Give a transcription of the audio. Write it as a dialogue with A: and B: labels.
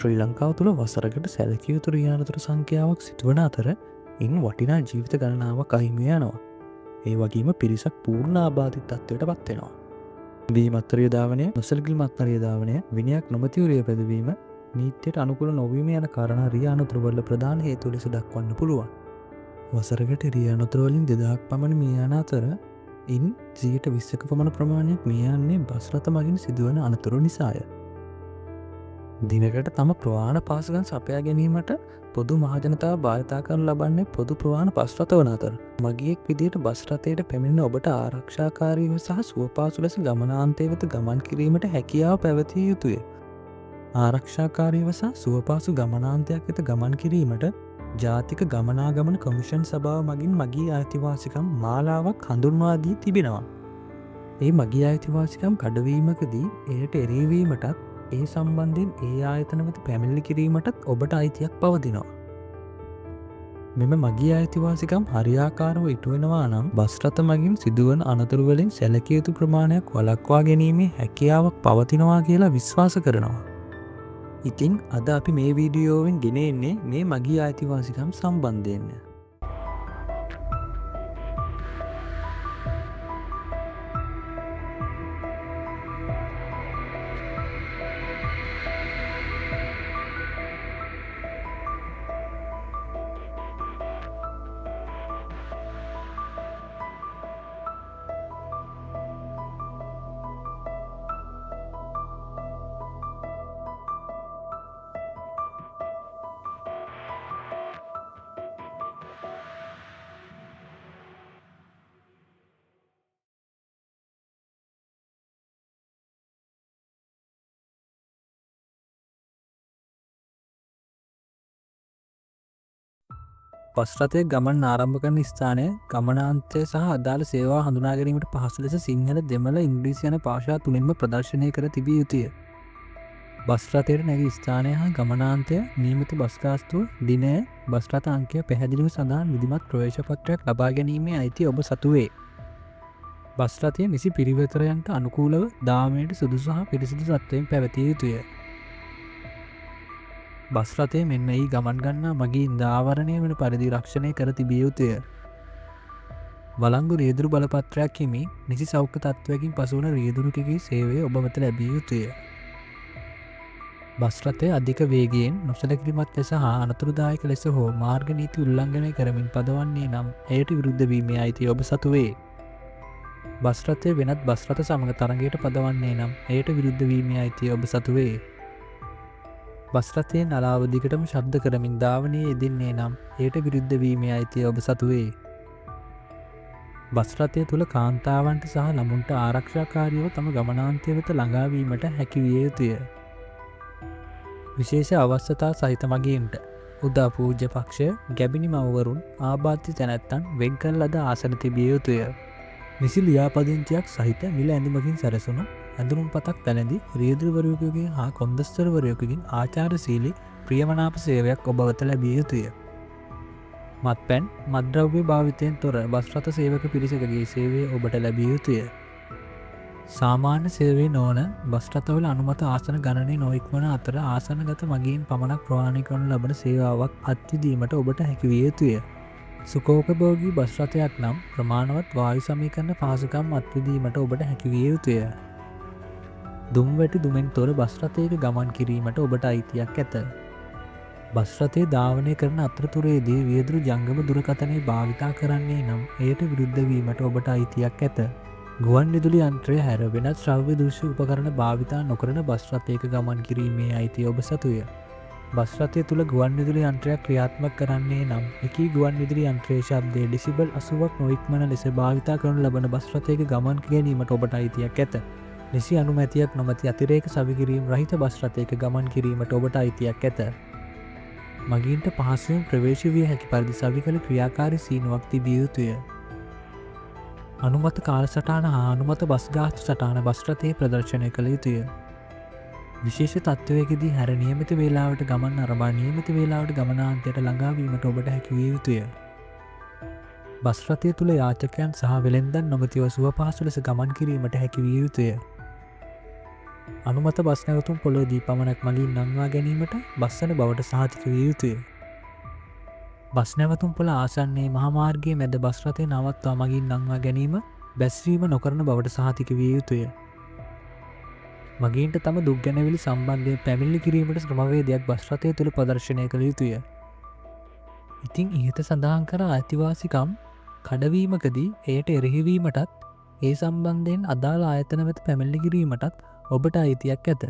A: ශ්‍රී ලංකාව තුළ වසරකට සැලකිය යුතු රිය අනතුරු සංඛ්‍යාවක් සිදුවන අතර ඉන් වටිනා ජීවිත ගණනාවක් අහිමි යනවා. ඒ වගේම පිරිසක් පූර්ණ ආබාධිත තත්ත්වයට පත් වෙනවා. බීමත් රිය ධාවනය, නොසැලකිලිමත් රිය ධාවනය, විනයක් නොමැතිව රිය පැදවීම, නීතියට අනුකූල නොවීම යන කාරණා රිය අනතුරු වල ප්‍රධාන හේතු ලෙස දක්වන්න පුළුවන්. වසරකට රිය අනතුරු වලින් 2000ක් පමණ මිය යන අතර ඉන් 20%ක පමණ ප්‍රමාණයක් මිය යන්නේ බස් රථ මගින් සිදුවන අනතුරු නිසාය. දිනකට තම ප්‍රවාහන පහසුකම් සපයා ගැනීමට පොදු මහජනතාව භාවිතා කරනු ලබන්නේ පොදු ප්‍රවාහන බස් රථ වන අතර මගියෙක් විදියට බස් රථයට පැමිණෙන ඔබට ආරක්ෂාකාරීව සහ සුවපහසු ලෙස ගමනාන්තය වෙත ගමන් කිරීමට හැකියාව පැවතිය යුතුය. ආරක්ෂාකාරීව සහ සුවපහසු ගමනාන්තයක් වෙත ගමන් කිරීමට ජාතික ගමනාගමන කොමිෂන් සභාව මගින් මගී අයිතිවාසිකම් මාලාවක් හඳුන්වා දී තිබෙනවා. ඒ මගී අයිතිවාසිකම් කඩවීමකදී එයට එරෙහිවීමටත් ඒ සම්බන්ධයෙන් ඒ ආයතන වෙත පැමිණිලි කිරීමටත් ඔබට අයිතියක් පවතිනවා. මෙම මගී අයිතිවාසිකම් හරියාකාරව ඉටුවෙනවා නම් බස් රථ මගින් සිදුවන අනතුරු වලින් සැලකිය යුතු ප්‍රමාණයක් වළක්වා ගැනීමේ හැකියාවක් පවතිනවා කියලා විශ්වාස කරනවා. ඉතින් අද අපි මේ වීඩියෝවෙන් ගෙන එන්නේ මේ මගී අයිතිවාසිකම් සම්බන්ධයෙන්. බස් රථය ගමන් ආරම්භ කරන ස්ථානය, ගමනාන්තය සහ අදාළ සේවා හඳුනා ගැනීමට පහසු ලෙස සිංහල, දෙමළ, ඉංග්‍රීසි යන භාෂා තුනෙන්ම ප්‍රදර්ශනය කර තිබිය යුතුය. බස් රථයට නැගී ස්ථානය හා ගමනාන්තය, නියමිත බස් ගාස්තුව, දිනය, බස් රථ අංකය පැහැදිලිව සඳහන් විධිමත් ප්‍රවේශ පත්‍රයක් ලබා ගැනීමේ අයිතිය ඔබ සතු වේ. බස් රථය නිසි පිරිවතරයන්ට අනුකූලව ධාවනයට සුදුසු හා පිරිසිදු තත්ත්වයෙන් පැවතිය යුතුය. බස් රථය මෙන්ම එහි ගමන් ගන්නා මගීන්ද ආවරණය වන පරිදි රක්ෂණය කර තිබිය යුතුය. වළංගු රියදුරු බලපත්‍රයක් හිමි නිසි සෞඛ්‍ය තත්ත්වයකින් පසුවන රියදුරුකගේ සේවය ඔබ වෙත ලැබිය යුතුය. බස් රථය අධික වේගයෙන් නොසැලකිලිමත් ලෙස හා අනතුරුදායක ලෙස හෝ මාර්ග නීති උල්ලංඝනය කරමින් පදවන්නේ නම් එයට විරුද්ධ වීමේ අයිතිය ඔබ සතු වේ. බස් රථය වෙනත් බස් රථ සමග තරගයට පදවන්නේ නම් එයට විරුද්ධ වීමේ අයිතිය ඔබ සතු වේ. බස් රථයේ නලාව දිගටම ශබ්ද කරමින් ධාවනයේ යෙදෙන්නේ නම් එයට විරුද්ධ වීමේ අයිතිය ඔබ සතු වේ. බස් රථය තුළ කාන්තාවන්ට සහ ළමුන්ට ආරක්ෂාකාරීව තම ගමනාන්තය වෙත ළඟා වීමට හැකි විය යුතුය. විශේෂ අවශ්‍යතා සහිත මගීන්ට උදා පූජ්‍ය පක්ෂය, ගැබිනි මව්වරුන්, ආබාධිත තැනැත්තන් වෙන් කරන ලද ආසන තිබිය යුතුය. නිසි ලියාපදිංචියක් සහිත නිල ඇඳුමකින් සැරසුණු ඇඳුම් පතක් පැළඳි රියදුරුවරයෙකුගෙන් හා කොන්දස්තරවරයෙකුගෙන් ආචාරශීලී ප්‍රියමනාප සේවයක් ඔබ වෙත ලැබිය යුතුය. මත්පැන්, මත්ද්‍රව්‍ය භාවිතයෙන් තොර බස් රථ සේවක පිරිසකගේ සේවය ඔබට ලැබිය යුතුය. සාමාන්‍ය සේවය නොවන බස් රථවල අනුමත ආසන ගණනය නොඉක්මන අතර ආසනගත මගීන් පමණක් ප්‍රවාහනය කරනු ලබන සේවාවක් අත්විඳීමට ඔබට හැකි විය යුතුය. සුඛෝපභෝගී බස් රථයක් නම් ප්‍රමාණවත් වායු සමීකරණ පහසුකම් අත්විඳීමට ඔබට හැකි විය යුතුය. දුම්වැටි දුමෙන් තොර බස් රථයක ගමන් කිරීමට ඔබට අයිතියක් ඇත. බස් රථය ධාවනය කරන අතරතුරේදී වියදුරු ජංගම දුරකථනය භාවිතා කරන්නේ නම් එයට විරුද්ධ වීමට ඔබට අයිතියක් ඇත. ගුවන් විදුලි යන්ත්‍රය හැර වෙනත් ශ්‍රව්‍ය දෘශ්‍ය උපකරණ භාවිතා නොකරන බස් රථයක ගමන් කිරීමේ අයිතිය ඔබ සතුය. බස් රථය තුළ ගුවන් විදුලි යන්ත්‍රයක් ක්‍රියාත්මක කරන්නේ නම් එකී ගුවන් විදුලි යන්ත්‍රයේ ශබ්දය ඩෙසිබල් 80ක් නොඉක්මන ලෙස භාවිතා කරනු ලබන බස් රථයක ගමන් ගැනීමට ඔබට අයිතියක් ඇත. නිසි අනුමැතියක් නොමැති අතිරේක සවිකිරීම් රහිත බස් රථයක ගමන් කිරීමට ඔබට අයිතියක් ඇත. මගීන්ට පහසුවෙන් ප්‍රවේශ විය හැකි පරිදි සවි කළ ක්‍රියාකාරී සීනුවක් තිබිය යුතුය. අනුමත කාලසටහන හා අනුමත බස් ගාස්තු සටහන බස් රථයේ ප්‍රදර්ශනය කළ යුතුය. විශේෂ තත්ත්වයකදී හැර නියමිත වේලාවට ගමන් අරඹා නියමිත වේලාවට ගමනාන්තයට ළඟා වීමට ඔබට හැකි විය යුතුය. බස් රථය තුළ යාචකයන් සහ වෙළෙන්දන් නොමැතිව සුව පහසු ලෙස ගමන් කිරීමට හැකි විය යුතුය. අනුමත බස් නැවතුම් පොළවේදී පමණක් මගීන් නංවා ගැනීමට බස්වන බවට සහතික විය යුතුය. බස් නැවතුම් පොළ ආසන්නයේ මහා මාර්ගයේ මැද බස් රථය නවත්වා මගීන් නංවා ගැනීම බැස්වීම නොකරන බවට සහතික විය යුතුය. මගීන්ට තම දුක් ගැනවිලි සම්බන්ධයෙන් පැමිණිලි කිරීමට ක්‍රමවේදයක් බස් රථය තුළ ප්‍රදර්ශනය කළ යුතුය. ඉතින් ඉහත සඳහන් කර අයිතිවාසිකම් කඩවීමකදී එයට එරෙහිවීමටත් ඒ සම්බන්ධයෙන් අදාළ ආයතන වෙත පැමිණිලි කිරීමටත් ඔබට අයිතියක් ඇත.